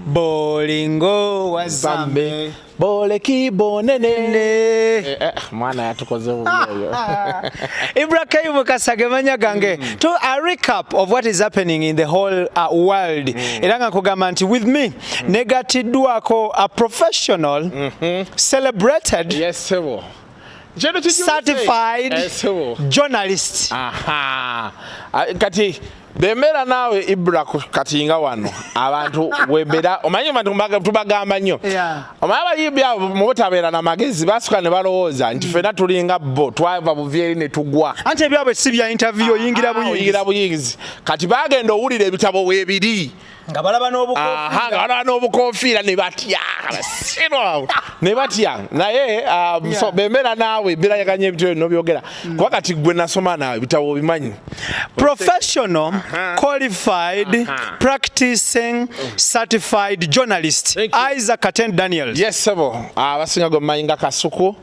Bolingo wa Zambe. Boleki bonene. Ne. Eh, mwana yatukoze bubi oyo. Ibra K Mukasa manya gange. To a recap of what is happening in the whole world. Era nga nkugamba nti with me negatiddwako a professional, celebrated, Yes, sebo. Kintu kijulise. certified Eh, sebo. journalist. Aha. Ah, kati bembeera naawe Ibra kati nga wano abantu wembeera omanyi abantu tubagamba nnyo. Omanyi abayimbi abo mu butabeera na magezi basuka ne balowooza nti ffenna tulinga bo, twava buvi eri ne tugwa. Anti ebyabwe si bya interview, oyingira buyingizi. Oyingira buyingizi. Kati bagenda owulira ebitabo weebiri nga balaba Aha, n'obukofiira. Nga balaba n'obukofiira ne batya, abasiru ne batya. Naye so bembeera naawe birayaganya ebintu ebyo nobyogera kuba kati gwe nasoma naawe ebitabo obimanyi. Professional, qualified, practicing, certified journalist. Thank you. Isaac Katende Daniels. Yes, sebo. Abasinga gwe mmanyi nga Kasuku.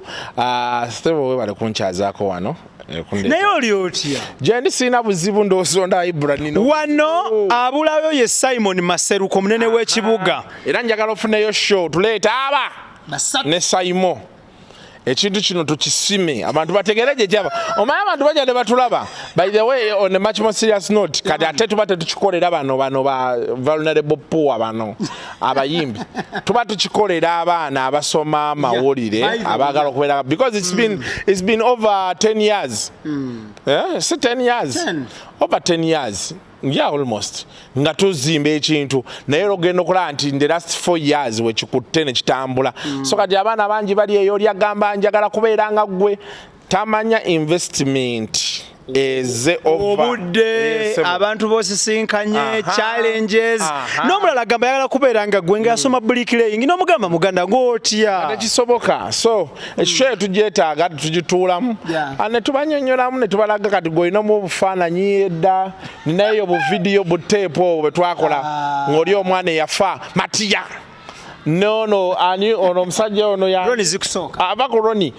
Sebo, webale kunkyazaako wano. Eh, kundeeta. Naye oli otya? Gye ndi sirina buzibu, ndowooza Ibra nino. Wano abulayo ye Simon Maseruko, omunene w'ekibuga. Era njagala ofuneyo show tuleeta aba ne Saimo, ekintu kino tukisime abantu bategere gye kyava. Omanyi abantu bajja ne batulaba. By the way, on a much more serious note, kati ate tuba tetukikolera bano ba vulnerable poor, bano abayimbi, tuba tukikolera abaana abasoma amawulire By the way. abaagala okubeera, because it's been over 10 years. Eh, si 10 years? 10. Over 10 years, yeah, almost, nga tuzimba ekintu, naye era ogenda okulaba nti in the last 4 years wekikutte ne kitambula. So kati abaana bangi bali eyo, oli agamba njagala kubeera nga ggwe, tamanya investment eze over. Obudde, Yes, sebo. abantu bosisinkanye, challenges. N'omulala agamba yagala kubeera nga gwe nga yasoma bricklaying, n'omugamba muganda ng'otya. Tekisoboka. So ekisho tugyetaaga, tugituulamu. Ah, ne tubanyonyolamu ne tubalaga kati gweolinamu obufaananyi edda, ninayo buvidiyo buteepu obwo bwe twakola ng'oli omwana eyafa Matiya nono ani ono omusajja ono ya Roni zikusooka. Ava ku Roni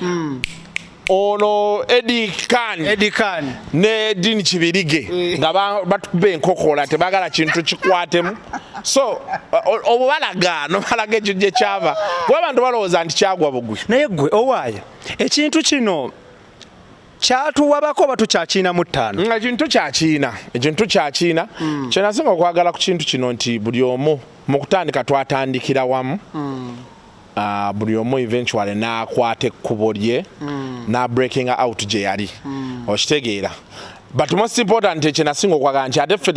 ono Eddie Kan. Eddie Kan. Ne Dini Kibirige nga batukuba enkokola, tebagala kintu kikwatemu. So obubalaga nobalaga ekyo gye kyava, kuba abantu balowooza nti kyagwa bugwi. Naye gwe owaaya ekintu kino kyatuwabako oba tukyakiina mu ttaano? Nga ekintu kyakiina, ekintu kyakiina. Kyenasinga okwagala ku kintu kino nti buli omu mu kutandika twatandikira wamu. Ah, buli omu eventually n'akwata ekkubo lye n'a breaking out gye yali, okitegeera? But most important, ekyenasinga okwagala nti ate ffe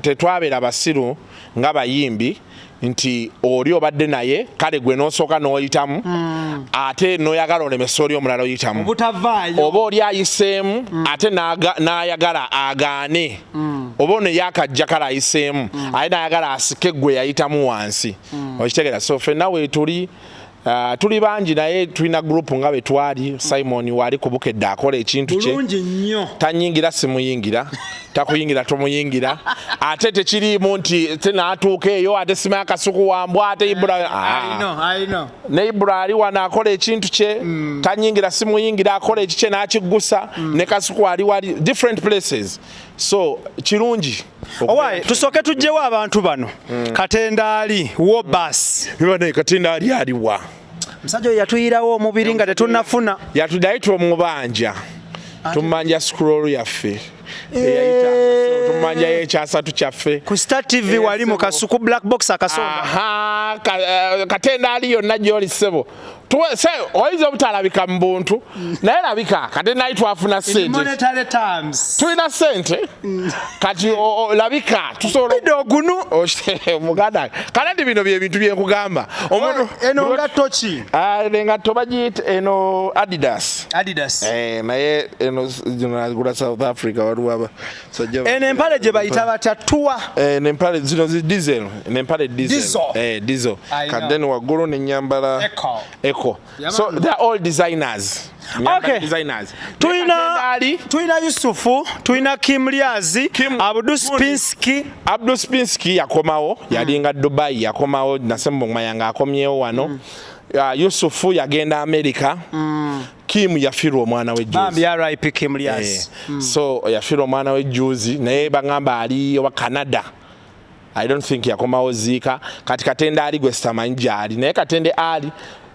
tetwabeera basiru nga bayimbi nti oli obadde naye kale gwe n'osooka n'oyitamu ate n'oyagala olemesa oli omulala oyitamu. Obutavaayo. Oba oli ayiseemu ate n'ayagala agaane, oba ono yakajja kale ayiseemu ate n'ayagala asike gwe yayitamu wansi, okitegeera? So ffenna weetuli, tuli bangi naye tulina group nga bwe twali. Simon waali ku Bukedde akola ekintu kye. Bulungi nnyo. Tanyingira, simuyingira, takuyingira, tomuyingira. Ate tekiriimu nti tenaatuuka eyo ate simanya Kasuku wambwa ate Ibra. I Ah. know, I know. Ne Ibra ali wano akola ekintu kye, tanyingira, simuyingira, akola ekikye n'akiggusa. Ne Kasuku ali wali, different places, so kirungi. Owaaye tusooke tugyewo abantu bano. Katenda ali wobas. Bane Katenda ali aliwa? Omusajja oyo yatuyirawo omubiri nga tetunnafuna. Yatudaye twomubanja, tumanja scroll yaffe eyayita, tumumanjayo ekyasatu kyaffe. Ku Star TV wali mu Kasuku Black Box akasonga. Aha, Katenda ali yonna gyoli ssebo. Oyinza obutalabika mu buntu naye labika. Katenda ali twafuna In sente. monetary terms. Tulina sente kati, labika tusobola. Bidde ogunu. Muganda, kale ndi bino byebintu byenkugamba omuntu. Eno ngatto ki? Ah, eno engatto bagiyita eno Adidas. Adidas. Eh, naye eno zino nagula South Africa, waliwo abasajja. Eno empale gye bayita batya tuwa? Eh, nempale zino zi diesel, nempale diesel. Diesel. Eh, diesel. I know. Kati then waggulu nenyambala Echo. Echo. Yeah, So man. they are all designers. Nyambala designers. Tulina Ali. Tulina Yusufu, tulina Kim Lyazi, Abdu Spinski. Abdu Spinski yakomawo, yalinga Dubai, yakomawo nasembo mayanga akomyewo wano. Yusufu yagenda America. Kim yafirwa omwana we Bambi. juzi. RIP Kim Lyazi. Eh, so yafirwa omwana we juzi, naye bagamba ali owa Canada. I don't think yakomawo ziika. Kati Katende Ali gwe sitamanyi gyali, naye Katende Ali,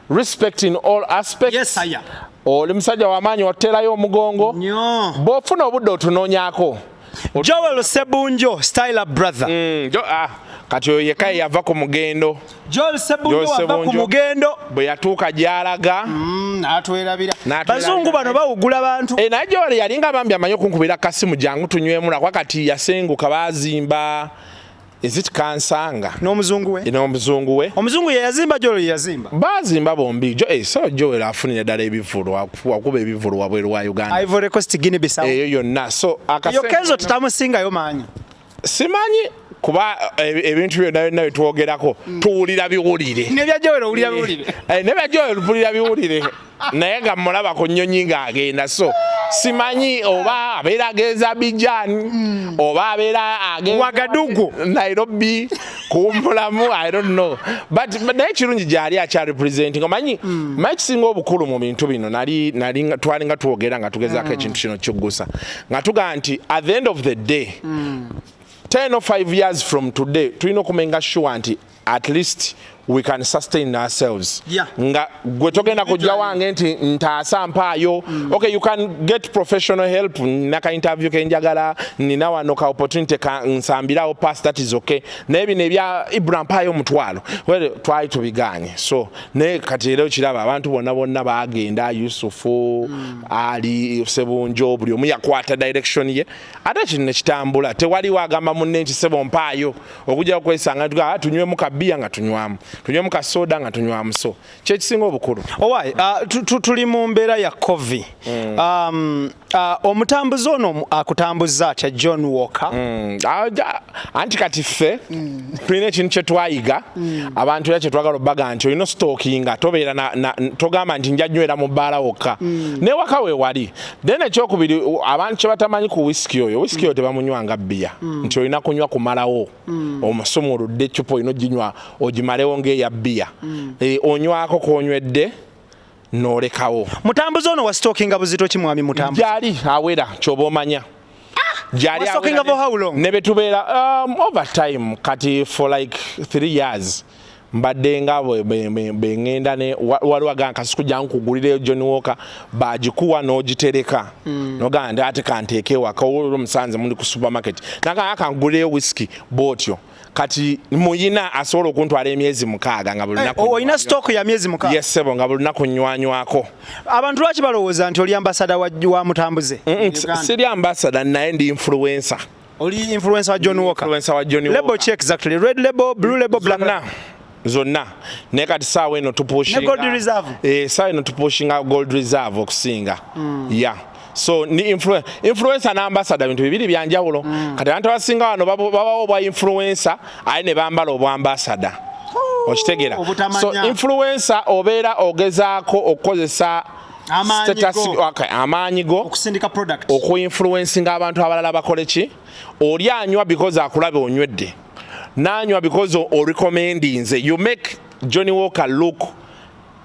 respect in all aspects. Yes, sir. Oli musajja wamaanyi, waterayo omugongo. Nnyo. Bw'ofuna obudde otunoonyako. Joel Sebunjo, styler brother. Kati oyo yekka ye yava ku mugendo. Joel Sebunjo Joel wava ku Sebunjo. mugendo. Bwe yatuuka gy'alaga. N'atwerabira. N'atwerabira. Bazungu bano bawugula bantu. Eh, naye Joel yalinga bambi amanyi okunkubira kasimu, jangu tunywemu, lwakuba kati yasenguka, bazimba, is it Kansanga? N'omuzungu we. N'omuzungu we. Omuzungu ye yazimba, Joel ye yazimba. Bazimba bombi. So Joel afunira ddala ebivvulu, wakuba ebivvulu wabweru wa Uganda. Ivory Coast, Guinea Bissau. Eyo yonna, so Eyo Kenzo tutamusingayo maanyi. Simanyi kuba ebintu byonna byonna byetwogerako tuwulira biwulire. Nebya Joel owulira biwulire. Eh, nebya Joel mpulira biwulire, naye nga mulaba ku nnyonyi ng'agenda, so simanyi oba abeera agenza Abidjan oba abeera agenza Wagadugu. Nairobi kuwummulamu, I don't know. But naye kirungi gyali akya representing. Omanyi, manyi kisinga obukulu mu bintu bino, nali twalinga twogera nga tugezaako ekintu kino kiggusa, nga tugamba nti at the end of the day, 10 or 5 years from today, tulina okumenga sure nti at least we can sustain ourselves. Nga gwe togenda kujja wange nti ntaasa mpaayo. Okay, you can get professional help, naka interview kenjagala, nina wano ka opportunity ka nsambirawo pass, that is okay. Naye bino ebya Ibra mpaayo omutwalo, well, twali tubiganye. So naye kati era okiraba abantu bonna bonna bagenda, Yusufu, Ali Sebunjo, buli omu yakwata direction ye, ate kino nekitambula. Tewaliwo agamba munne nti sebo mpaayo, okujja okwesanga tuga, "Ah, tunywemu kabiya," nga tunywamu, tunywemu kasoda nga tunywamu. So kyekisinga obukulu. Owai, tuli mu mbeera ya COVID. Omutambuzi ono akutambuza atya, John Walker? Anti kati ffe tulina ekintu kyetwayiga. Abantu era kyetwagala obbaga nti olina stockinga, tobeera togamba nti nja nywera mu bbaala wokka, newaka we wali. Then ekyokubiri, abantu kye batamanyi ku whisky oyo, whisky oyo tebamunywa nga bbiya, nti olina kunywa kumalawo. Omusumuludde eccupa, olina oginywa ogimalewo ng'eya bbiya. Eh, onywako konywedde n'olekawo. Mutambuzi ono wa stockinga buzito ki, mwami mutambuzi? Gyali awera, kyoba omanya gyali Was talking awera about how long? Ne betubeera over time, kati for like 3 years mbadde nga bwe ŋŋenda ne waliwo agamba kasiku jangu nkugulireyo John Walker, bagikuwa n'ogitereka, nogamba nti ate kanteeke ewaka. Olwo omusanze muli ku supermarket, nagamba kangulireyo whisky bwotyo. Kati muyina asobola okuntwala emyezi 6 nga buli lunaku. Olina stock ya myezi 6? Yes sebo, nga buli lunaku nywanywako. Abantu lwaki balowooza nti oli ambassador wa mutambuze? Siri ambassador, naye ndi influencer. Oli influencer wa John Walker. Influencer wa John Label Walker. ki exactly? Red label, blue label, black? Zonna zonna, naye kati saawa eno tupushinga Ne Gold Reserve? Eh, saawa eno tupushinga Gold Reserve okusinga. Yeah, so ni influencer na ambassador bintu bibiri byanjawulo. Kati abantu abasinga wano babawo obwa influencer, aye ne bambala obwa ambassador, okitegeera? Obutamanya. So influencer obeera ogezaako okukozesa Amaanyi go. Okay, amaanyi go okusindika product. Okuinfluencinga abantu abalala bakole ki? Oli anywa because akulabe onywedde, nanywa because orecommendinze. You make Johnny Walker look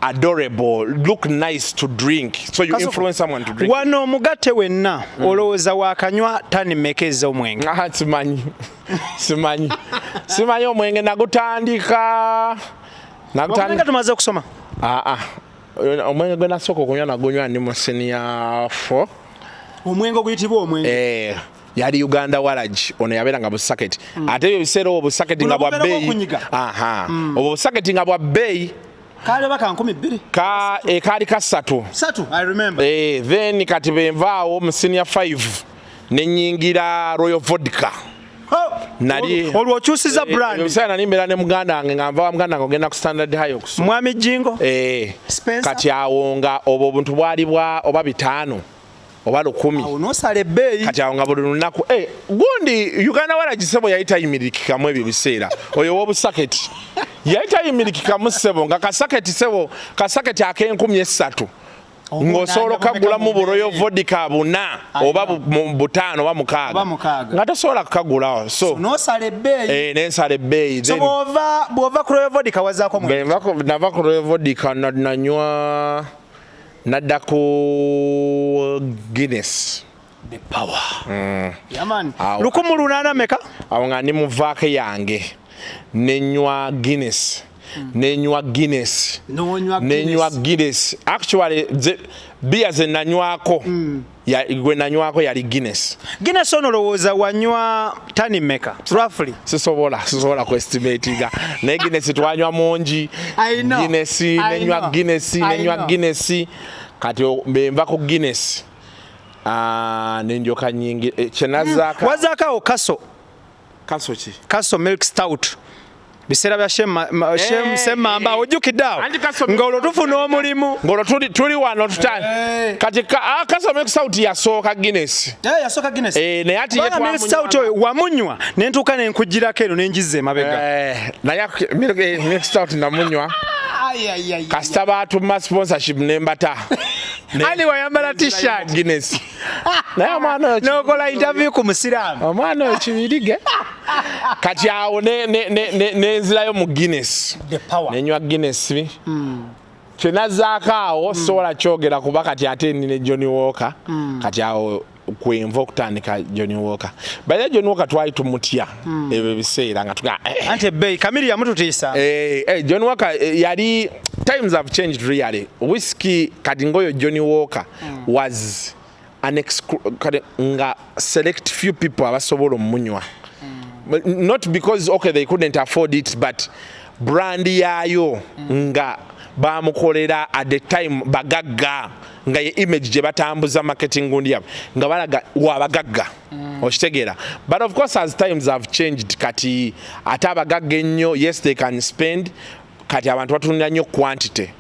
adorable, look nice to drink, so you Kasuku, influence someone to drink. Wano omugatte wenna olowooza wakanywa tani mmeka ez'omwenge? Ah, simanyi, simanyi, simanyi. Omwenge nagutandika Omwenge tumaze okusoma. Ah, ah. Omwenge gwe nasooka okunywa nagunywa ndi mu senior 4. Omwenge oguyitibwa omwenge? Eh, yali Uganda Waragi. Ono yabeeranga busaketi, ate ebyo ebiseera obwo busaketi Buno nga bwa bubeera bbeeyi. bw'okunyiga. Aha, obwo busaketi nga bwa bbeeyi. Kaali oba ka 2000? Ka kaali kasatu. 3, I remember. Eh, then kati benvaawo mu senior 5 nenyingira Royal Vodka. Olwo okyusiza brand. Ebiseera nali mbeera ne muganda wange, nga nva wa muganda wange ogenda ku Standard High okusoma. Mwami Jingo. Eh, Spencer? Kati awo nga obwo obuntu bwali bwa oba 500 oba 1000. Awo n'osala ebbeeyi. Kati awo nga buli lunaku, eh, gundi Uganda Waragi sebo yali tayimirikikamu ebyo biseera. Oyo ow'obusaketi yali tayimirikikamu sebo, nga kasaketi sebo, kasaketi ak'e 3000 ng'osobola okukagulamu bu Royal Vodka buna oba 5 oba Oba 6. 6. Nga tosobola kukagulawo, so N'osala ebbeeyi. Eh, nensala ebbeeyi. So Then bw'ova ku Royal Vodka wazaako mwenge? Nava ku Royal Vodka nanywa nadda ku Guinness. The power. Yeah, man. Awo. 1800 meka? Awo nga ndi mu vac yange, nenywa Guinness, nenywa Guinness, Nonywa. Nenywa Guinness. Actually, bia ze nanywako, gwe nanywako yali Guinness. Guinness ono olowooza wanywa tani meka roughly? Sisobola kuestimatinga, naye Guinness twanywa mungi. I know. Guinness, I nenywa know. Guinness, I nenywa know. Guinness. Kati bwenva ku Guinness, nendyoka nyingi, kyenazaaka. Wazaako awo Castle? Castle ki? Castle Milk Stout, biseera bya Semmamba, ojjukidde awo? Anti Castle Nga olwo tufuna omulimu. Ngolwo tuli wano tutani. Kati Castle Milk Stout yasooka Guinness. Yasooka Guinness. Naye ati ye Kubanga Milk Stout oyo wamunywa nentuuka nenkugirako eno nenjizza emabega. Naye milk stout namunywa kasita batuma sponsorship nembata. Ali wayambala T-shirt. Guinness, naye omwana oyo Nokola interview ku musiraamu. Omwana oyo kibirige. Kati awo nenzirayo mu Guinness. The power. Nenywa Guinness. Kyenazaako awo sobola kyogera kuba kati ate ndi ne Johnny Walker. Kati awo kwenva okutandika Johnny Walker. Baye Johnny Walker twali tumutya ebyo ebiseera nga tuga Anti ebbeeyi kamiri yamututiisa. Johnny Walker, yali, times have changed really. Whiskey kati ngoyo Johnny Walker was an kati nga select few people abasobola omunywa. But not because, okay, they couldn't afford it, but brand yaayo nga bamukolera at the time bagagga, nga ye image gye batambuza, marketing gundi yabwe nga balaga wabagagga, okitegeera? But of course, as times have changed, kati ate abagagga ennyo, yes, they can spend. Kati abantu batunula nnyo quantity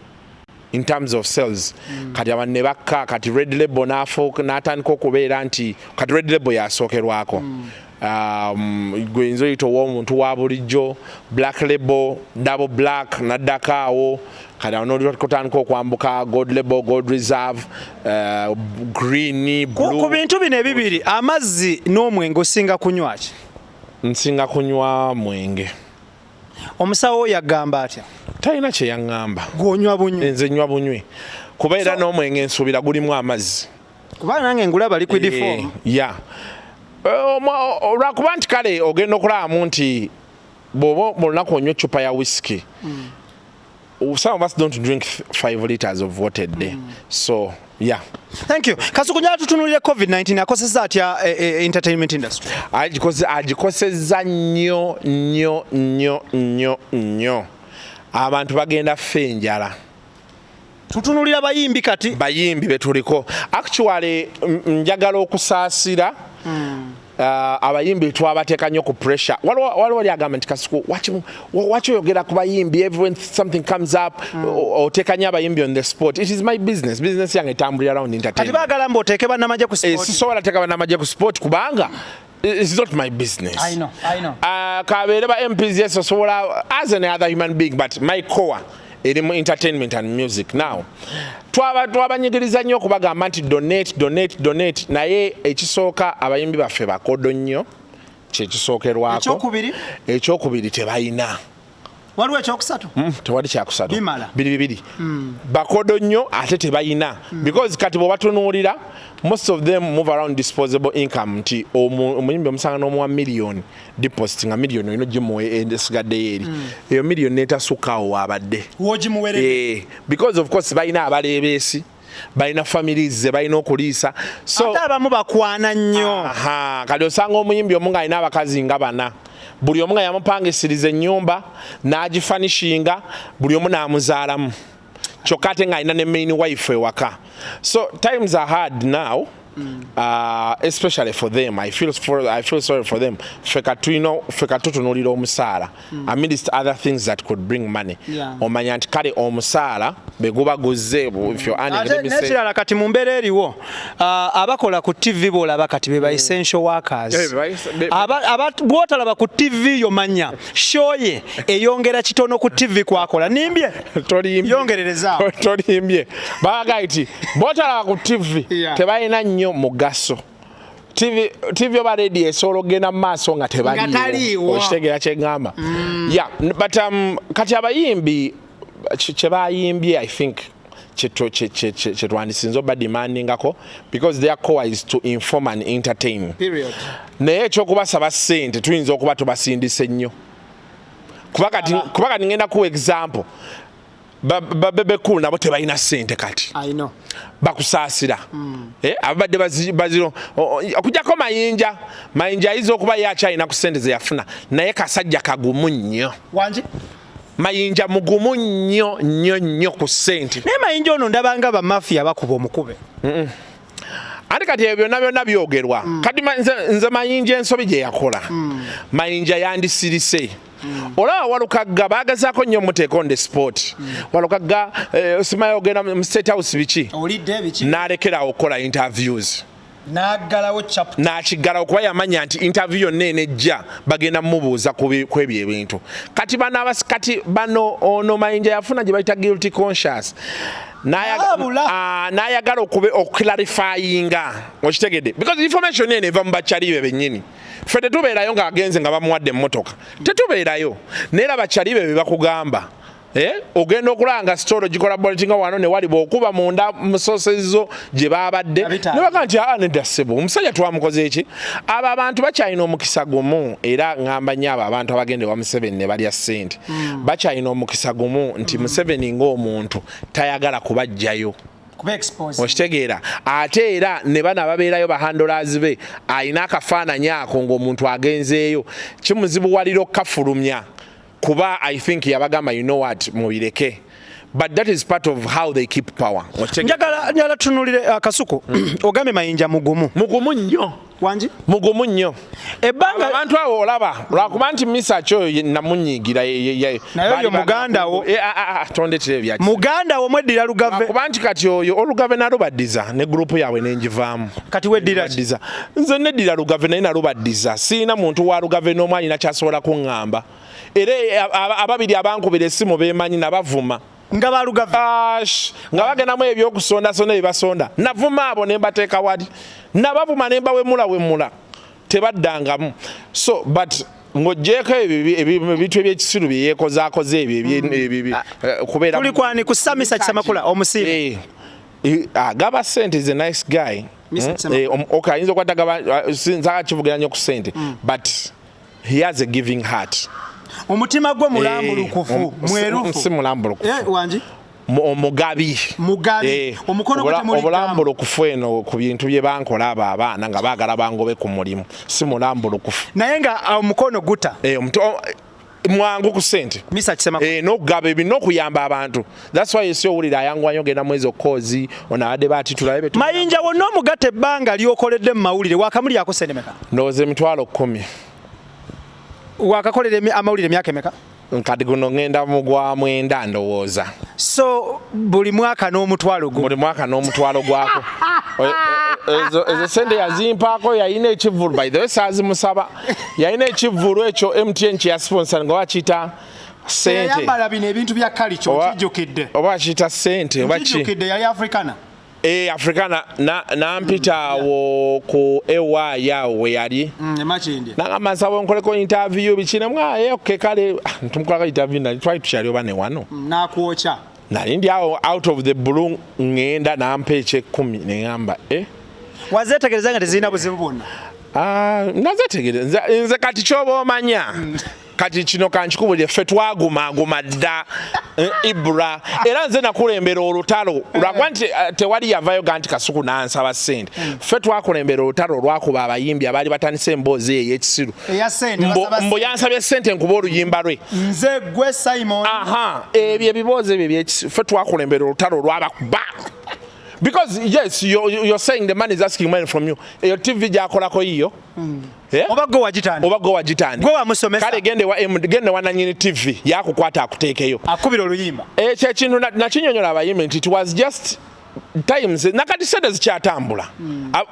in terms of sales. Kati abantu ne bakka. Kati Red Label n'atandika okubeera nti kati Red Label yasookerwako. Gwe oyita ow'omuntu wa bulijjo, Black Label, Double Black naddako awo. Kati awo notandika okwambuka Gold Label, Gold Reserve, green, Ku blue. bintu bino ebibiri, amazzi n'omwenge, osinga kunywa ki? Nsinga kunywa mwenge. Omusawo yagamba atya? Talina kye yaŋŋamba. Gwonywa bunywi? Nze nywa bunywi kuba era n'omwenge nsuubira gulimu amazzi. Kubanga nange ngulaba liquid form. Ya, olwakuba nti kale ogenda okulabamu nti bw'oba mu lunaku onywa eccupa ya whisky, some of us don't drink 5 liters of water a day, so yeah. Thank you, Kasuku. Njala tutunulire COVID-19 akoseza atya entertainment industry? Agikosezza nnyo nnyo nnyo nnyo nnyo. Abantu bagenda ffe enjala. Tutunulira bayimbi kati. Bayimbi betuliko. Actually, njagala okusaasira abayimbi. Twabateeka nnyo ku pressure. Waliwo oli agamba nti, "Kasuku, waki oyogera ku bayimbi? Every when something comes up, oteeka nnyo abayimbi on the spot." It is my business. Business yange etambulira around Kati entertainment. baagala mbu oteeke bannamagye ku spot. Sisobola teeka bannamagye ku spot kubanga it's not my business. I know, I know. Kabeere ba MPs, yes, osobola as any other human being, but my core eri mu entertainment and music. Now twabanyigiriza nnyo okubagamba nti donate, donate, donate, naye ekisooka abayimbi baffe bakodo nnyo, kyekisookerwako. Ekyokubiri? Ekyokubiri, tebalina. Waliwo ekyokusatu? Tewali kyakusatu. Bimala. Biri bibiri: bakodo nnyo ate tebalina, because kati bw'obatunuulira, most of them move around disposable income, nti omuyimbi omusanga n'omuwa miliyoni deposit, nga miliyoni olina ogimuwa esigaddeyo eri eyo miliyoni netasukkawo waabadde. Wogimuwerere. Because of course balina abaleebeesi, balina families ze balina okuliisa, so Ate abamu bakwana nnyo. Aha, kati osanga omuyimbi omu ng'alina abakazi nga bana, buli omu nga yamupangisiriza ennyumba n'agifurnishinga, buli omu n'amuzaalamu, kyokka ate ng'alina ne main wife ewaka. So times are hard now, especially for them. I feel sorry for them. Ffe katutunuulira omusaala amidst other things that could bring money. Omanya nti kale omusaala bwe guba guzze, if you're earning, Ate let me say, n'ekirala, kati mu mbeera eriwo, abakola ku TV bwolaba kati be ba essential workers. Eh, Bw'otalaba ku TV yo, manya show ye eyongera kitono ku TV kwakola. Nimbye? Tolimbye. Yongererezaawo. Tolimbye. Baga nti bwotalaba ku TV, tebalina nnyo mugaso. TV oba radio esobola okugenda mu maaso nga Nga taliiwo. tebaliiwo, okitegeera kyeŋŋamba? Yeah, but kati abayimbi kye bayimbye, I think Kyetwandisinze oba demandingako, because their core is to inform and entertain. Period. Naye ekyokubasaba ssente, tuyinza okuba tubasindise nnyo, kuba kati ngenda kuwa example. Ba Bebe Cool nabo tebalina ssente kati. I know. Bakusaasira. Ababadde baziro okujjako Mayinja. Mayinja ayinza okuba ye akyalina ku ssente ze yafuna, naye kasajja kagumu nnyo. Wangi? Mayinja mugumu nnyo nnyo nnyo ku ssente. Naye Mayinja ono ndabanga bamafiya bakuba omukube. Ate kati ebyo byonna byonna byogerwa. Kati nze Mayinja ensobi gye yakola, Mayinja yandisirise. Olaba Walukagga bagezaako nnyo omuteeka on the spot. Walukagga, simanyi ogenda mu State House, biki. Olidde biki? N'alekerawo okukola interviews. N'aggalawo chapter. N'akiggalawo, kuba yamanya nti interview yonna enejja bagenda mumubuuza ku ebyo ebintu. Kati bano kati bano, ono Mayinja yafuna gye bayita guilty conscious. Naabula. N'ayagala okuclarifyinga, okitegedde? Because information eno eva mu bakyali be bennyini. Ffe tetubeerayo ng'agenze nga bamuwadde emmotoka, tetubeerayo, naye era bakyali be be bakugamba. Ogenda okulaba nga story gikola bulletin wano ne wali, bw'okuba munda mu sources zo gye babadde Abitaano. ne bagaa nti, "Aa, nedda ssebo, omusajja twamukoze eki." Abo abantu bakyalina omukisa gumu, era ŋŋamba nnyo abo abantu abagenda ewa Museveni ne balya ssente, bakyalina omukisa gumu nti Museveni ng'omuntu tayagala kubajjayo. Kuba expose. Okitegeera? Ate era ne bano ababeerayo, bahandlers be, alina akafaananyi ako ng'omuntu agenzeeyo, kimuzibuwalira okukafulumya, kuba I think yabagamba, "You know what, mubireke." But that is part of how they keep power. Okitegeera? Njagala tunulire akasuku. Ogambye Mayinja mugumu. Mugumu nnyo. Wangi? Mugumu nnyo. Ebbanga abantu abo olaba lwakuba nti misaki oyo namunyiigira Naye oyo baali muganda wo. Tondetera ebya Muganda wo mweddira Lugave. Lwakuba nti kati oyo Olugave nalubaddiza ne gurupu yaabwe nenjivaamu. Kati weddira ki? Baddiza. Nze neddira Lugave, naye nalubaddiza. Siina muntu wa Lugave n'omu alina kyasobola kuŋŋamba. Era ababiri abankubira essimu beemanyi, nabavuma. Nga balugave? Ash, nga bagendamu ebyokusondasonda ebibasonda, navuma abo ne mbateeka wali, nabavuma ne mbawemulawemula, tebaddangamu. So but ng'oggyeko ebyo ebintu ebyekisiru bye yeekozaakoze ebyo kubeera Tuli kwani ku Samisa Kisemakula omusiibe. Agaba sente, is a nice guy. Mr. Kisemakula. Okay, ayinza okuba tagaba, nzaga kivugira nnyo ku sente, but he has a giving heart. Omutima gwe mulambulukufu. Mwerufu. Si mulambulukufu. Wangi? Omugabi. Mugabi. Omukono gwe temuli Obulambulukufu eno ku bintu bye bankola abo abaana nga baagala bangobe ku mulimu, si mulambulukufu. Naye nga omukono guta. Mwangu ku sente. Mr. Kisemakula. N'okugaba ebintu n'okuyamba abantu. That's why esi owulira ayanguwa nnyo ogenda mwezi okoozi ono abadde baatitulayo Mayinja wonna omugatta, ebbanga lyokoledde mu mawulire, wakamulyako sente meka? Ndowooza 100,000. Wakakolera amawulire emyaka emeka? Kati guno ŋŋenda mu gwa 9, ndowooza. So buli mwaka n'omutwalo gumu. Buli mwaka n'omutwalo gwako. Ezo sente yazimpaako, yalina ekivvulu, by the way saazimusaba, yalina ekivvulu ekyo MTN kyeyasponsor nga bakiyita sente. Yayambala bino ebintu bya kalico. Nkijjukidde. Oba bakiyita sente oba ki? Nkijjukidde, yali Africana. Africana nampita awo ku ewaayo awo we yali. Emakindye. Nagamba, "Nsaba nkoleko interview," biki, nemwaye, "Okay, kale." Ah, ntumukolako interview, nali twali tukyali oba ne wano. Nakwokya. Nali ndi awo, out of the blue ŋŋenda nampa ekyekumi, neŋŋamba, "Eh." Wazeetegereza nga tezirina buzibu bwonna? Ah, nazetegereza. Nze kati kyoba omanya, kati kino kankikubulire, ffe twagumaguma dda. Ibra, era nze nakulembera olutalo, lwakuba nti tewali yavayo ga nti Kasuku nansaba ssente. Ffe twakulembera olutalo olwakuba abayimbi abaali batandise emboozi eyo ey'ekisiru. Eya ssente, basaba Mbu ssente. yansabye ssente nkuba oluyimba lwe. Nze, gwe, Simon. Aha, ebyo ebiboozi ebyo ebyekisiru, ffe twakulembera olutalo olwabakuba, because yes, you're saying the man is asking money from you. Eyo TV gyakolako yiyo. Eh? Oba gwe wagitandika? Oba gwe wagitandika? Gwe wamusomesa? Kale gende wa M, gende wa nanyini TV yakukwata akuteekeyo. Akubira oluyimba. Ekyo ekintu nakinyonyola abayimbi nti it was just times, nakati sente zikyatambula.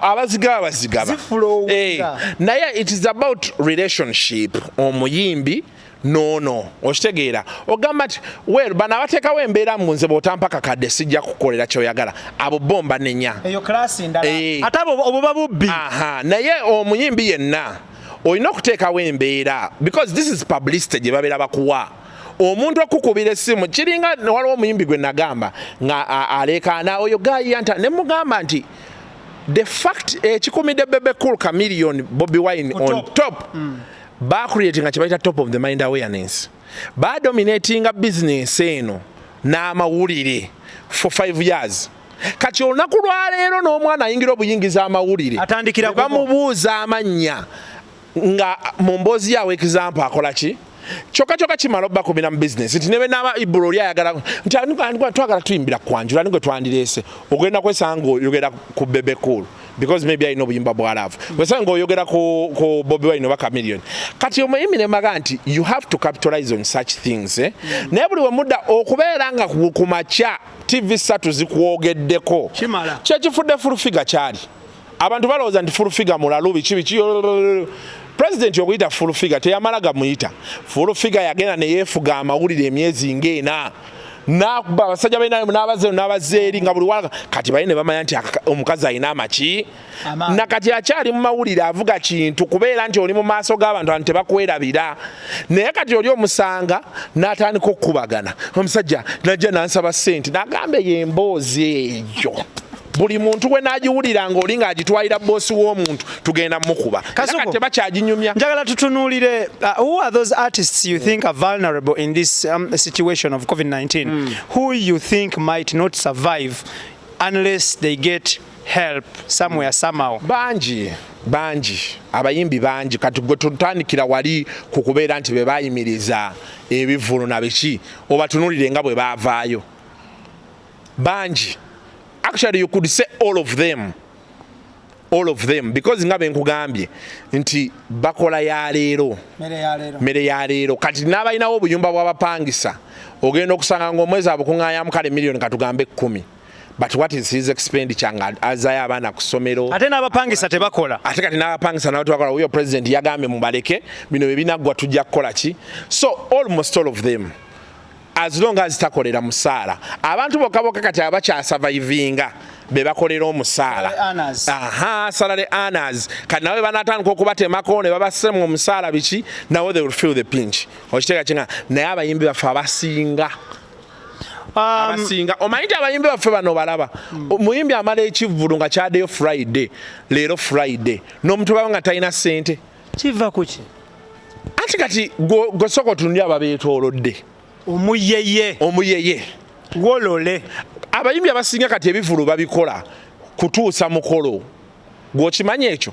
Abazigaba bazigaba. Ziflowinga. Naye it is about relationship, omuyimbi noono, okitegeera? Ogamba nti, well, bano abateekawo embeera mu nze bw'otampa kakadde sijja kukolera kyoyagala, abo bo mbanenya. Eyo class ndala. Ate abo obuba bubbi. Aha, naye omuyimbi yenna olina okuteekawo embeera, because this is publicity gye babeera bakuwa. Omuntu okukubira essimu kiringa waliwo omuyimbi gwe nagamba nga aleekaana oyo gayanta, ne mugamba nti the fact ekikumidde Bebe Cool, Chameleon, Bobi Wine on top, bacreatinga kye bayita top of the mind awareness, badominatinga business eno n'amawulire for 5 years. Kati olunaku lwaleero n'omwana ayingira obuyingiza amawulire Atandikira ne bamubuuza amannya nga mu mboozi yawe, example, akola ki, kyokka kyokka kimala obbakubira mu bizinesi nti nebe naba ibula oli ayagala nti twagala tuyimbira kwanjula ni gwe twandireese, ogenda kwesanga ng'oyogera ku Bebe Cool because maybe alina obuyimba bwa love, wesanga ng'oyogera ku Bobi Wine oba Chameleon. Kati omuyimbi ne maga nti you have to capitalize on such things, eh? Naye buli wemudda okubeera nga ku makya TV 3 zikwogeddeko. Kimala. Kyekifudde Full Figure kyali abantu balowooza nti Full Figure mulalu, biki biki. President okuyita Full Figure teyamala gamuyita Full Figure, yagenda neyeefuga amawulire emyezi ng'ena, nakuba abasajja balina n'abazeero n'abazeeri nga buli wala. Kati bali ne bamanya nti omukazi alina amaki. Amaanyi. Nakati akyali mu mawulire, avuga kintu kubeera nti oli mu maaso g'abantu, abantu tebakwerabira. Naye kati oli omusanga n'atandika okukubagana omusajja, najja n'ansaba ssente, n'agamba eyo emboozi eyo buli muntu gwe n'agiwulira ng'oli ng'agitwalira boosi w'omuntu, tugenda mukuba. Era Kasuku. kati tebakyaginyumya. Njagala tutunuulire who are those artists you think are vulnerable in this situation of COVID-19, who you think might not survive unless they get help somewhere, somehow? Bangi, bangi, abayimbi bangi. Kati gwe tutandikira wali ku kubeera nti be bayimiriza ebivvulu na biki, obatunulire nga bwe baavaayo bangi. Actually, you could say all of them, all of them, because nga benkugambye nti bakola ya leero, mmere ya leero. Kati n'abalinawo obuyumba bw'abapangisa, ogenda okusanga ng'omwezi abukuŋŋaanyamu kale miliyoni katugambe 10, but what is his expenditure nga azayo abaana ku ssomero? Ate n'abapangisa tebakola. Ate kati n'abapangisa nabo tebakola. Oyo president yagambye mubaleke, bino bwe binaggwa tujja kukola ki. So almost all of them, as long as takolera musaala, abantu bokka bokka kati abakyasurvivinga be bakolera omusaala. Salary earners. Aha, salary earners. Kati nawe banatandika okubatemako ne babasemu omusaala biki, nawe they will feel the pinch. Okiteeka kinga, naye abayimbi baffe abasinga, abasinga, omanyi nti abayimbi baffe bano balaba omuyimbi amala ekivvulu nga kyaddeyo Friday, leero Friday n'omuntu baba nga talina ssente. Kiva kuki? Anti kati gwe sooka otunulire ababeetoolodde. Omuyeye. Omuyeye. Wolole. Abayimbi abasinga kati ebivvulu babikola kutuusa mukolo, gweokimanyi ekyo.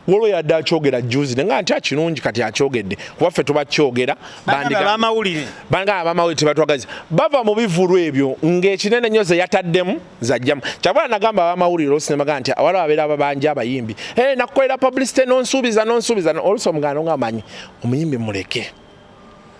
Waliwo yadde akyogera juzi naye nga nti akirungi kati akyogedde kuba ffe tuba kyogera. Abamawulire. Banga abamawulire tebatwagaza, bava mu bivvulu ebyo ng'ekinene nnyo ze yataddemu zajjamu. Kyabula nagamba abamawulire oluusi ne bagamba nti waliwo abeera ababanja abayimbi, "Hey, nakukolera publicity, nonsuubiza nonsuubiza." Oluusi omuganda nga amanyi omuyimbi muleke.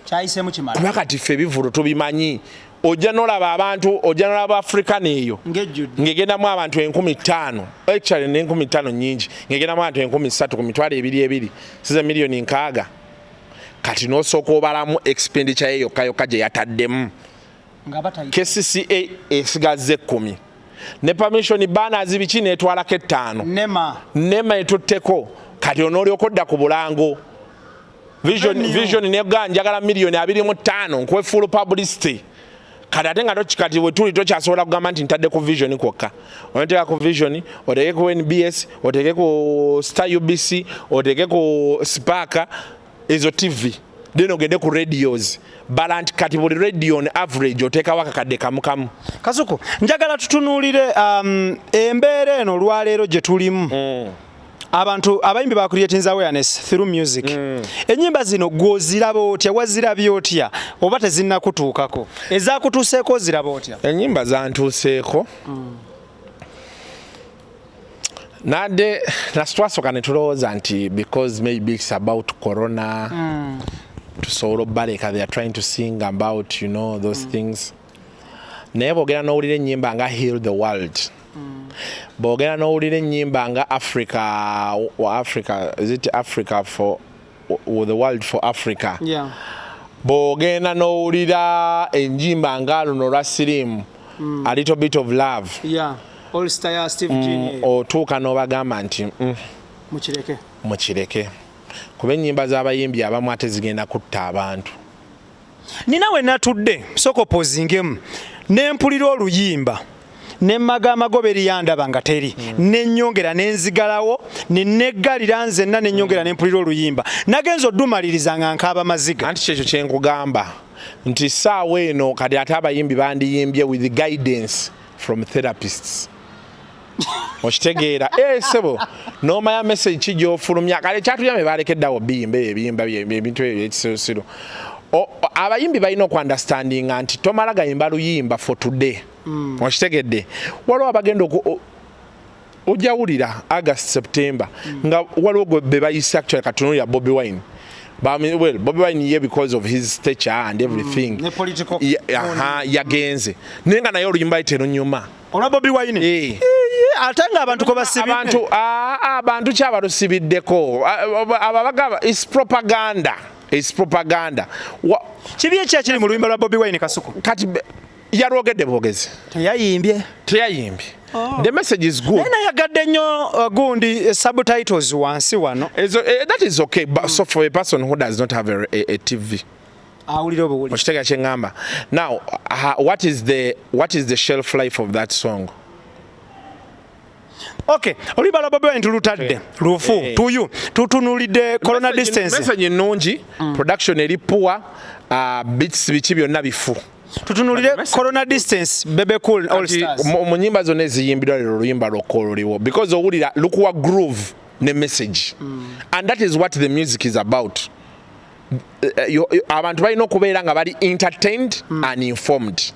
Kyayisemu kimala. Kuba kati ffe ebivvulu tubimanyi, ojja nolaba abantu, ojja nolaba African eyo ng'ejjudde, ng'egendamu abantu 5000, actually n'5000 nyingi, ng'egendamu abantu 3000 ku mitwalo ebiri ebiri, size miliyoni 60. Kati n'osooka obalamu expenditure ye yokka yokka gye yataddemu. Nga batayita. KCCA esigazza 10 ne permission, banners, biki, netwalako 5. Nema. Nema etutteko. Kati onoolyoka odda ku bulango, Vision. Venue. Vision nega njagala miliyoni 25 nkuwe full publicity. Kati ate nga kati wetuli tokyasobola kugamba nti ntadde ku Vision kwokka. Oteeka ku Vision, oteeke ku NBS, oteeke ku Star UBC, oteeke ku Spark, ezo TV, then ogende ku radios. Bala nti kati buli radio on average oteekawo akakadde kamu kamu. Kasuku, njagala tutunuulire embeera eno olwaleero gye tulimu. Abantu abayimbi ba creating awareness through music. Ennyimba zino gw'oziraba otya? Wazirabye otya oba tezinnakutuukako? Ezakutuuseeko oziraba otya? Enyimba zantuuseeko nadde nasitwasooka ne tulowooza nti because maybe it's about corona, tusobola obbaleka, they are trying to sing about those things. Naye bwogenda n'owulira ennyimba nga "Heal the World", bwogenda n'owulira ennyimba nga Africa, wa Africa, is it Africa for or the World for Africa, bw'ogenda n'owulira ennyimba nga luno olwa siriimu, "A Little Bit of Love", Yeah. All Star, Steve Jean. Otuuka n'obagamba nti Mukireke. Mukireke, kuba ennyimba z'abayimbi abamu ate zigenda kutta abantu. Nina we natudde, sooka opozingemu, nempulira oluyimba, nemmaga amagoba eriyandaba nga teri, nenyongera nenzigalawo, neneggalira nzenna, nenyongera nempulira oluyimba, nagenza oddumaliriza nga nkaaba maziga. Anti kyekyo kyenkugamba nti saawa eno kati ate abayimbi bandiyimbye with guidance from therapists, okitegeera? Eh, sebo, nomanya message ki gyofulumya. Kale kyatuyambe balekeddawo biyimba ebyo ebiyimba ebintu ebyo ebyekisirusiru. Abayimbi balina okuunderstandinga nti tomala gayimba luyimba for today, okitegedde? Waliwo abagenda ojawulira August, September nga waliwo gwe be bayise. Actually katunulira Bobi Wine. Well, Bobi Wine ye, because of his stature and everything, Ne political aha, yagenze, naye nga naye oluyimba lwe terunyuma. Olwa Bobi Wine? Eh. Ate nga abantu kwe basibidde. Abantu abantu kyabalusibiddeko ababagamba is propaganda, is propaganda. Kibi eki ekiri mu luyimba lwa Bobi Wine, Kasuku? Kati yalwogedde bwogezi. Teyayimbye? Teyayimbye. The message is good. Naye nayagadde nnyo gundi subtitles wansi wano. That is okay, but so for a person who does not have a TV, awulira obuwuli. Okitegeera kyeŋŋamba? Now what is the shelf life of that song? Okay, oluyimba lwa Bobi Wine tulutadde lufu. Tuyu tutunulidde corona distance. Message nnungi, production eri poor, beats biki byonna bifu. Tutunulire corona distance, Bebe Cool, All Kati, Stars. mu nyimba zonna eziyimbiddwa leero, oluyimba lwokka oluliwo because owulira lukuwa groove ne message, and that is what the music is about. Abantu balina okubeera nga bali entertained and informed.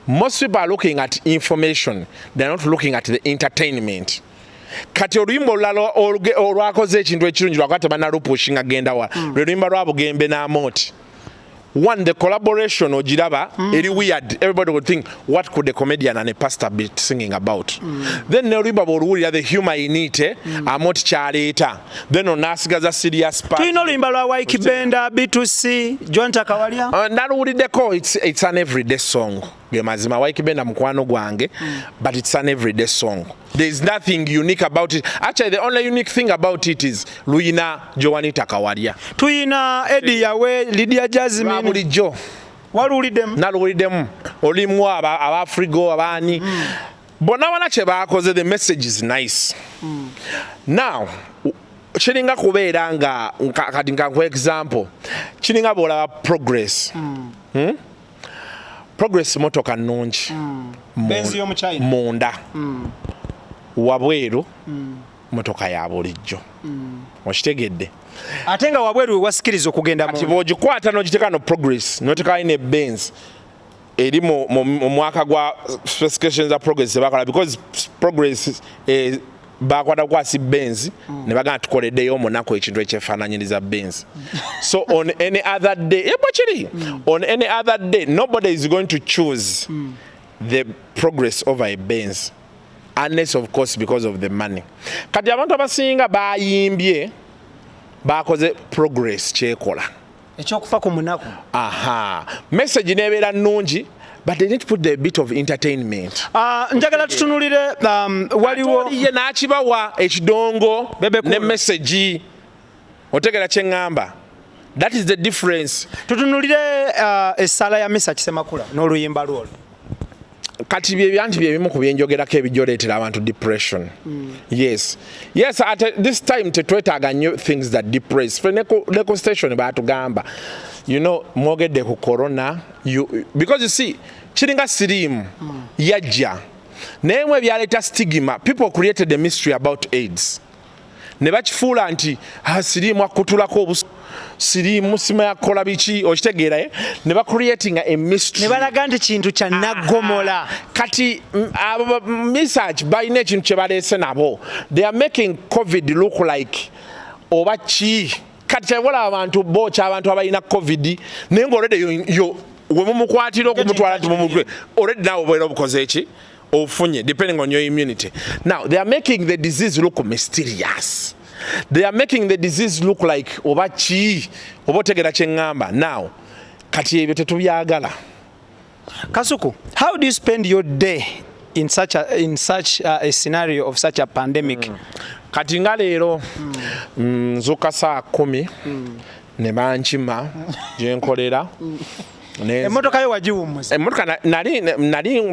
Most people are looking at information, they are not looking at the entertainment. Kati oluyimba olulala olwakoze ekintu ekirungi, lwakuba tebanalupushinga genda wala, lwe luyimba lwa Bugembe n'Amooti. One, the collaboration ogiraba eri weird. Everybody would think, what could a comedian and a pastor be singing about? Then n'oluyimba bw'oluwulira, the humor in it, Amooti kyaleeta, then onaasigaza serious part. Tulina oluyimba lwa Ykee Benda, B2C, John Takawalya. Naluwuliddeko. It's an everyday song, ge mazima. Ykee Benda mukwano gwange, but it's an everyday song. There is nothing unique about it. Actually, the only unique thing about it is luyina Joanita Kawalya. Tuyina Eddie Yawe, Lydia Lwa Jasmine. Bulijjo. Waluwuliddemu? Naluwuliddemu. Olimu aba Afrigo abaani bonna bana kye bakoze. The message is nice. Now kiringa kubeera nga kati nka nkuwa example, kiringa bwolaba Progress, Progress motoka nnungi. Benz y'omuchina. Munda, wabweru motoka ya bulijjo, okitegedde? Ate nga wabweru we wasikiriza okugenda Kati mu bw'ogikwata n'ogiteeka no Progress n'oteekayo ne Benz eri mu mwaka gwa specifications za Progress zebakola, because Progress bakwata bukwasi Benz ne bagamba tukoleddeyo omunaku ekintu ekyefaananyiriza Benz. So on any other day, bwe kiri, on any other day nobody is going to choose the Progress over a Benz, unless of course because of the money. Kati abantu abasinga bayimbye bakoze Progress kyekola. Ekyokufa ku munaku. Aha, message nebeera nnungi, but they need to put the bit of entertainment. Ah, njagala tutunulire waliwo Ate oli ye n'akibawa ekidongo Bebe Cool. ne message. Otegera kyeŋŋamba? That is the difference. Tutunulire essala ya Misa Kisemakula n'oluyimba lwolwo. Kati byebyanti byebimu ku byenjogerako ebijja abantu depression. Yes, at this time tetwetaaga nnyo things that depress. Ffe ne ku station batugamba, mwogedde ku corona, because you see, kiringa siriimu yajja, naye mu ebyaleeta stigma, people created a mystery about AIDS ne bakifuula nti, "Ah, siriimu akutulako obusu, siriimu simanya kukola biki," okitegeera, eh? Ne bacreatinga a mystery. Ne balaga nti kintu kya naggomola. Kati abo research balina ekintu kye baleese nabo. They are making COVID look like oba ki. Kati kyebola abantu bookya abantu abalina COVID, naye nga already yo we mumukwatira okumutwala nti mumutwe, already naawe obeera obukoze eki ofunye, depending on your immunity. Now they are making the disease look mysterious. They are making the disease look like oba ki, oba otegera kyeŋŋamba? Now kati ebyo tetubyagala. Kasuku, how do you spend your day in such a scenario of such a pandemic? Kati nga leero, nzuuka saa 10 ne bankima gyenkolera. Emmotoka yo wagiwummuza? Emmotoka nali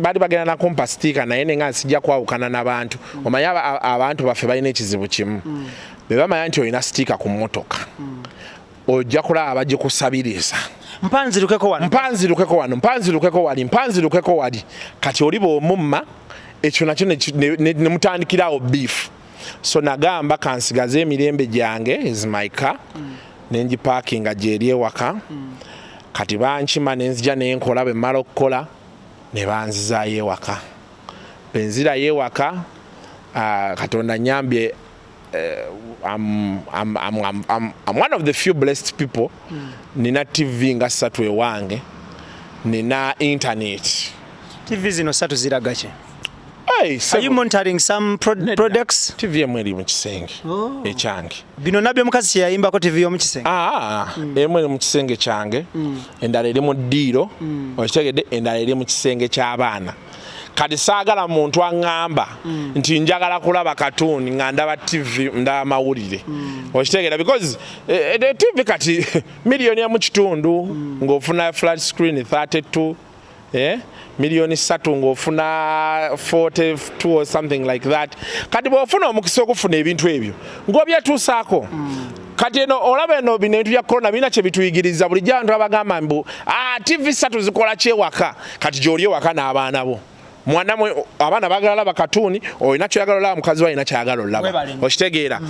baali bagenda nakumpa sticker, naye nenga nsijja kwawukana n'abantu. Omanyi abantu baffe balina ekizibu kimu. Bwe bamanya nti olina sticker ku mmotoka, ojja kulaba bagikusabiriza. Mpanzirukeko wano. Mpanzirukeko wano, mpanzirukeko wali, mpanzirukeko wali. Kati oli bw'omumma ekyo nakyo ne mutandikirawo beef. So nagamba kansigaze emirembe gyange, is my car, nengiparkinga gyeri ewaka. Kati bankima nenzija nenkola, bwe mmala okukola ne banzizaayo ewaka. Benzirayo ewaka, Katonda nyambye, I'm one of the few blessed people. Nina TV nga ssatu ewange, nina internet. TV zino ssatu ziraga ki? Hey, Are you monitoring some products? TV emu eri mu kisenge ekyange. Bino nabyo omukazi kye yayimbako, TV y'omu kisenge? Ah, emu eri mu kisenge kyange, endala eri mu ddiiro, okitegedde, endala eri mu kisenge ky'abaana. Kati saagala muntu aŋŋamba nti njagala kulaba katuuni nga ndaba TV, ndaba mawulire, okitegeera? Because TV kati 1.5 million ng'ofuna flat screen 32, 3 million ng'ofuna 42 or something like that. Kati bw'ofuna omukisa okufuna ebintu ebyo ng'obyetuusaako. Kati eno olaba eno bino ebintu bya corona birina kye bituyigiriza. Bulijjo abantu abagamba mbu, "Ah, TV ssatu zikola kyewaka?" Kati gy'oli ewaka n'abaana bo, mwana mwe abaana bagala laba katuuni, olina kyoyagala olaba, mukazi we alina kyayagala olaba. Webale nnyo. Okitegeera?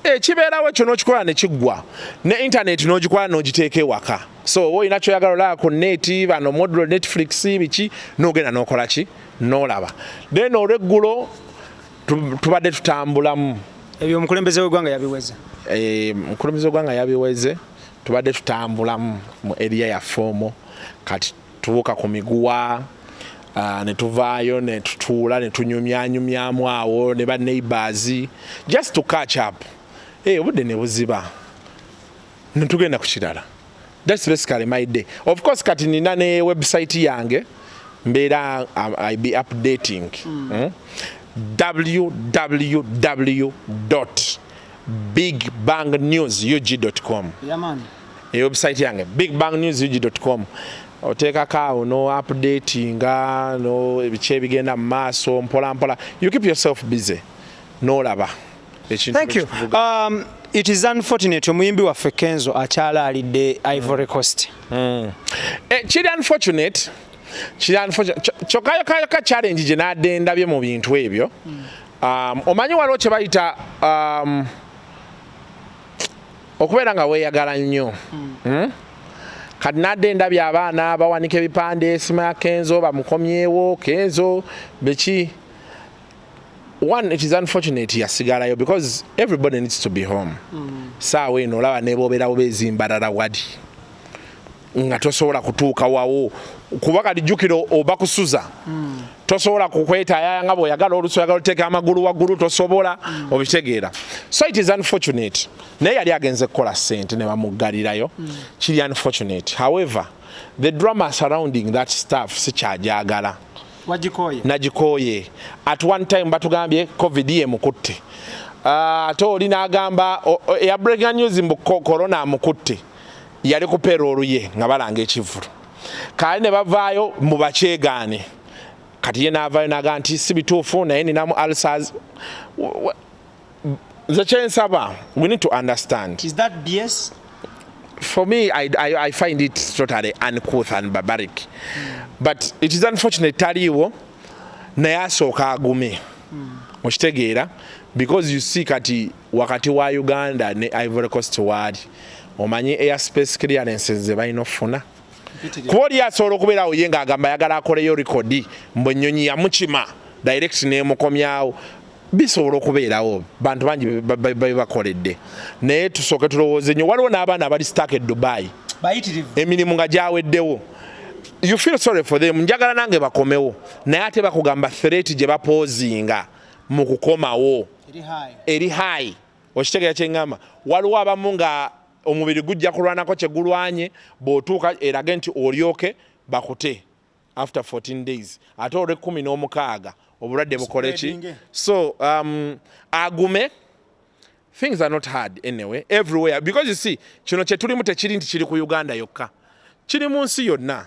Ekibeerawo ekyo n'okikola ne kiggwa, ne internet n'ogikola n'ogiteeka ewaka. So oba olina kyoyagala olaba ku net, bano modulo, Netflix, biki, n'ogenda n'okola ki, n'olaba. Then olweggulo tubadde tutambulamu. Ebyo omukulembeze w'eggwanga yabiweze? Omukulembeze w'eggwanga yabiweze. Tubadde tutambulamu mu area yaffe omwo. Kati tubuuka ku miguwa, ne tuvaayo ne tutuula ne tunyumyanyumyamu awo ne ba neighbors just to catch up. Obudde ne buziba ne tugenda ku kirala. That's basically my day. Of course kati nina ne website yange, mbeera I be updating, www.bigbangNewsUg.com. Yamani. E website yange bigbangNewsUg.com, oteekako awo no updatinga no ebiki ebigenda mu maaso mpola mpola. You keep yourself busy n'olaba ekintu. Thank you. Bwe It is unfortunate omuyimbi waffe Kenzo akyalaalidde Ivory Coast. Kiri unfortunate, kiri unfortunate. Kyokka yokka challenge gye nadde ndabye mu bintu ebyo, omanyi waliwo kye bayita okubeera nga weeyagala nnyo. Kati nadde ndabye abaana bawanika ebipande, esima ya Kenzo, bamukomyewo Kenzo, biki. One, it is unfortunate yasigalayo because everybody needs to be home. Saawa eno olaba nebobeerawo bezimbalala wali nga tosobola kutuuka wawo, kuba kati jjukira oba kusuza, tosobola kukwetaaya nga bw'oyagala. Olusi oyagala oteeka amagulu waggulu, tosobola, obitegeera? So it is unfortunate, naye yali agenze kukola ssente ne bamuggalirayo. Kiri unfortunate. However, the drama surrounding that stuff sikyajagala. Wagikooye? Nagikooye. At one time batugambye COVID yemukutte. Ate oli n'agamba eya breaking news mbu corona amukutte, yali ku payroll ye nga balanga ekivvulu. Kale ne bavaayo mbu bakyegaane. Kati ye n'avaayo n'agamba nti si bituufu, naye ninamu ulcers. Nze kyensaba, we need to understand. Is that BS? For me, I find it totally uncouth and barbaric. But it is unfortunate taliiwo, naye asooka agume, okitegeera? Because you see, kati wakati wa Uganda ne Ivory Coast waali omanyi airspace clearances ze balina okufuna, kuba oli asobola okubeerawo ye ng'agamba ayagala akoleyo record, mbu ennyonyi yamukima direct nemukomyawo. Bisobola okubeerawo, bantu bangi bakoledde, naye tusooke tulowooze nnyo. Waliwo n'abaana abali stuck e Dubai. Bayitirivu. Emirimu nga gyaweddewo. You feel sorry for them. Njagala nange bakomewo, naye ate bakugamba threat gye bapozinga mu kukomawo eri high. Eri high, okitegeera kyeŋŋamba? Waliwo abamu nga omubiri gujja kulwanako kye gulwanye, bw'otuuka erage nti olyoke bakute after 14 days, ate olw'e16 obulwadde bukole ki? Spreading. So agume. Things are not hard anyway everywhere, because you see, kino kye tulimu tekiri nti kiri ku Uganda yokka, kiri mu nsi yonna.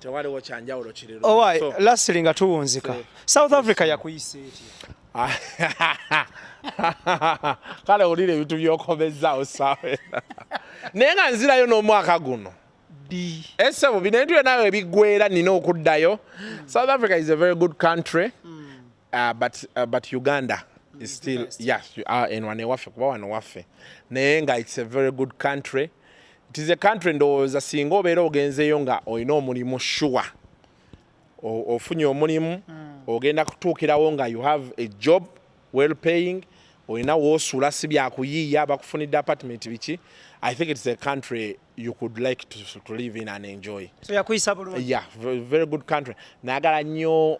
Tewaliwo kyanjawulo kiri. Owai, lastly nga tuwunzika, South Africa yakuyisa etya? Kale wulira ebintu byokomezaawo saawa, naye nga nzirayo n'omwaka guno. Ddi? Esebo, bino ebintu byonna ebiggwera nina okuddayo. South Africa is a very good country, but Uganda is still, yes, en wano ewaffe, kuba wano waffe, naye nga it's a very good country. It is a country, ndowooza singa obeera ogenzeeyo nga olina omulimu sure, ofunye omulimu, ogenda kutuukirawo nga you have a job, well paying, olina woosula, si byakuyiiya, bakufunidde apartment, biki. I think it's a country you could like to live in and enjoy. So yakuyisa bulungi? Yeah, very, very good country. Nayagala nnyo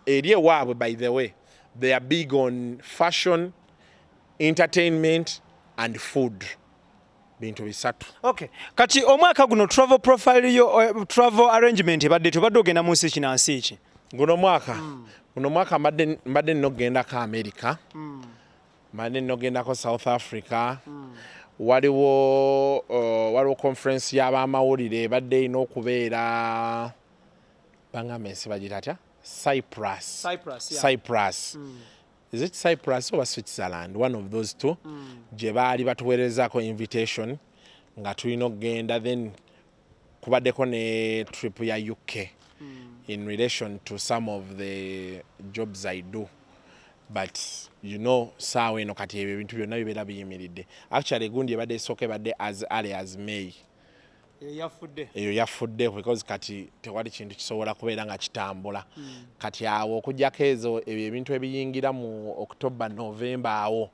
eri ewaabwe. By the way, they are big on fashion, entertainment and food, bintu bisatu. Okay, kati omwaka guno travel profile yo, travel arrangement ebadde, tobadde ogenda mu nsi ki na nsi ki? Guno mwaka mbadde nina okugendako America, mbadde nina okugendako South Africa. Waliwo conference y'abamawulire ebadde erina okubeera, bangamba ensi bagita atya, Cyprus. Cyprus, yeah. Cyprus. Is it Cyprus oba Switzerland? One of those two, gye baali batuweerezaako invitation nga tulina okugenda. Then kubaddeko ne trip ya UK in relation to some of the jobs I do, but saawa eno kati ebyo ebintu byonna bibeera biyimiridde. Actually, egundi ebadde esooka ebadde as early as May. Yafudde. Eyo yafudde because kati tewali kintu kisobola kubeera nga kitambula kati awo okugjako ezo ebyo ebintu ebiyingira mu October, November awo.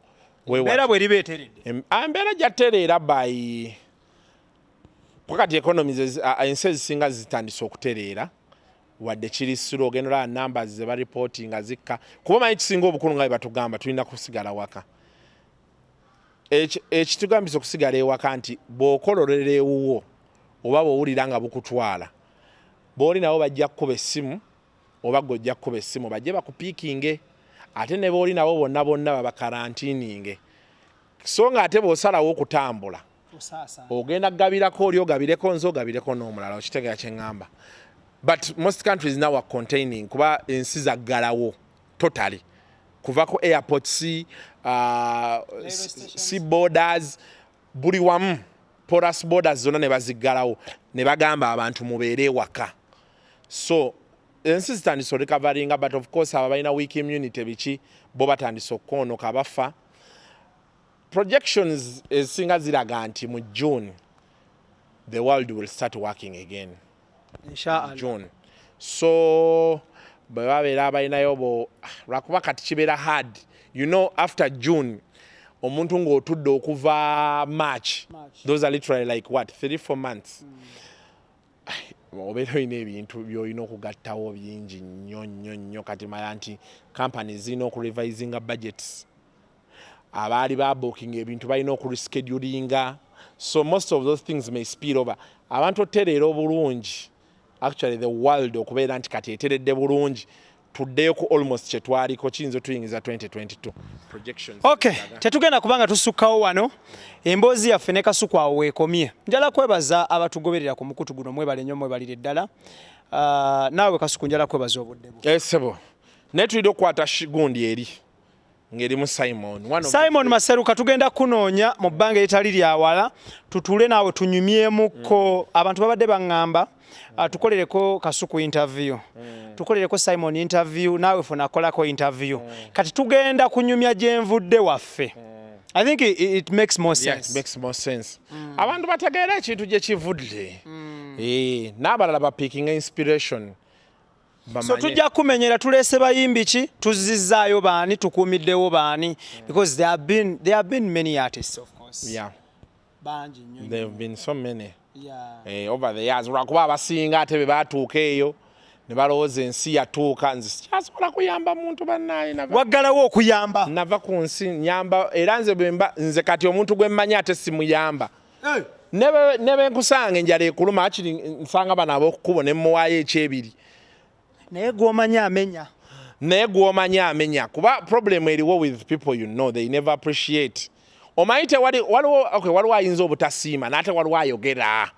Embeera bweriba eteredde. Embeera jatereera by kati economies ensi ezisinga zitandise okutereera, wadde kiri slow. Ogenda olaba numbers ze bareporti nga zikka, kuba omanyi kisinga obukulu nga bwe batugamba tulina kusigala waka. Ekitugambisa okusigala ewaka nti bw'okololera ewuwo oba bw'owulira nga bukutwala, bw'oli nabo bajja kukuba essimu oba gwe ojja kukuba essimu bajje bakupiikinge, ate ne b'oli nabo bonna bonna babakarantiininge. So nga ate bw'osalawo okutambula, ogenda kugabirako oli, ogabireko nze, ogabireko n'omulala. Okitegeera kye ŋŋamba? But most countries now are containing, kuba ensi zaggalawo totally, kuva ku airports, sea borders, buli wamu, porous borders zonna ne baziggalawo ne bagamba abantu mubeere ewaka. So ensi zitandise orecoveringa, but of course abo balina weak immunity biki, bo batandise okwonoka bafa. Projections ezisinga ziraga nti mu June the world will start working again. Inshallah. June. So bwe babeera abalinayo bo, lwakuba kati kibeera hard after June, omuntu ng'otudde okuva March, March. Those are literally like what, 3-4 months. Obeera olina ebintu by'olina okugattawo bingi nnyo nnyo nnyo. Kati mala nti companies zirina okurevisinga budgets, abaali babookinga ebintu balina okureschedulinga, so most of those things may spill over. Abantu otereera obulungi, actually the world okubeera nti kati eteredde bulungi, tuddeyo ku almost kyetwaliko, kiyinza otuyingiza 2022 projections. Okay, tetugenda kubanga tusukkawo wano. Emboozi yaffe ne Kasuku awo weekomye. Njala kwebaza abatugoberera ku mukutu guno, mwebale nnyo, mwebalire ddala. Naawe Kasuku, njala kwebaza obudde bwo. Esebo, naye tulina okukwata gundi eri ng'erimu Simon. One of Simon Maseruka, tugenda kunoonya mu bbanga eritali lyawala, tutuule naawe tunyumyemuko. Abantu babadde baŋŋamba, tukolereko Kasuku interview, tukolereko Simon interview, naawe funakolako interview. Kati tugenda kunyumya gyenvudde waffe. I think it makes more Yeah, sense. it makes more sense. Abantu bategeera ekintu gye kivudde. N'abalala bapickinga inspiration. So Bamanye. tujja kumenyera tuleese bayimbi ki, tuzzizaayo baani, tukuumiddewo baani, because there have been many artists, of course. Bangi nnyo. There have been so many. Yeah. Over the years, lwakuba abasinga ate be batuuka eyo ne balowooza ensi yatuuka. Nze sikyasobola kuyamba muntu, bannaaye. Waggalawo okuyamba. Nava ku nsi nyamba, era nze bwe nze kati omuntu gwe mmanyi ate simuyamba. Ne bwe nkusanga enjala ekuluma, akiri nsanga bano ab'okukubo ne mmuwaayo ekyebiri. Naye gw'omanyi amenya. Naye gw'omanyi amenya, kuba problem eriwo with people, they never appreciate. Omanyi tewali, waliwo, okay, waliwo ayinza obutasiima, n'ate waliwo ayogera.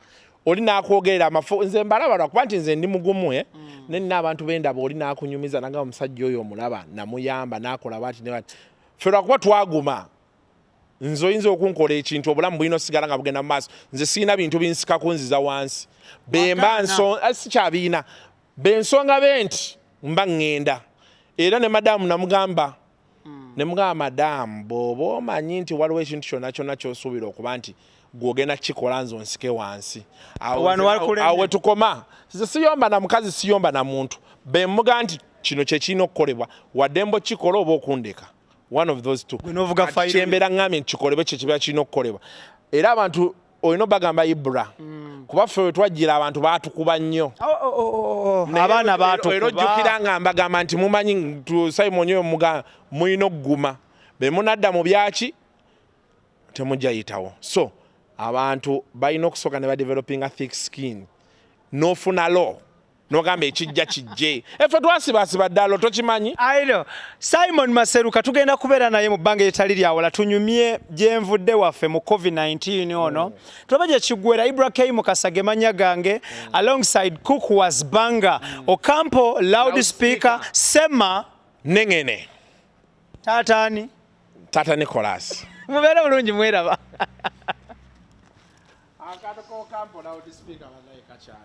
Oli nakwogerera amafu, nze mbalaba lwakuba nti nze ndi mugumu, eh? Ne nina abantu bendaba, oli nakunyumiza nagamba omusajja oyo omulaba namuyamba nakola bati ne bati. Ffe lwakuba twaguma. Nze oyinza okunkola ekintu, obulamu bulina osigala nga bugenda mu maaso. Nze sirina bintu binsika kunziza wansi bemba. Wagaana. Sikyabiina bensonga be nti mba ŋŋenda era ne madamu namugamba, ne mugamba, "Madamu, bw'oba omanyi nti waliwo ekintu kyonna kyonna ky'osuubira okuba nti gw'ogenda kukikola nze onsike wansi." Awo Wano wakulemye. Awo wetukoma. Nze siyomba na mukazi, siyomba na muntu. Bemuga nti kino kyekirina okukolebwa, waddembe okukikola oba okundeka, one of those two. Gwe n'ovuga Kati fayiro. Kyembeera ŋŋambye nti kikolebwe kye kiba kirina okukolebwa. Era abantu olina obagamba ibra, kuba ffe we twajjira abantu baatukuba nnyo. Oh. Abaana Era ojjukira baatukuba. nga mbagamba nti mumanyi Simon oyo muga mulina okuguma be munadda mu byaki temujja yitawo. So abantu balina okusooka ne badevelopinga thick skin, n'ofuna lo n'ogamba ekijja kijje. Efe twasibaasiba ddalo, tokimanyi. I know. Simon Maseruka tugenda kubeera naye mu bbanga eritali lyawala, tunyumye gyenvudde waffe mu COVID-19 ono, tulabe gye kiggwera. Ibra K Mukasa ge mannya gange, alongside Cook was Banga Ocampo, loud speaker Sema. Nengene. Taataani? Tata Nicholas. Mubeere bulungi, mweraba. Akantu k'Ocampo loud speaker banaye kakyali.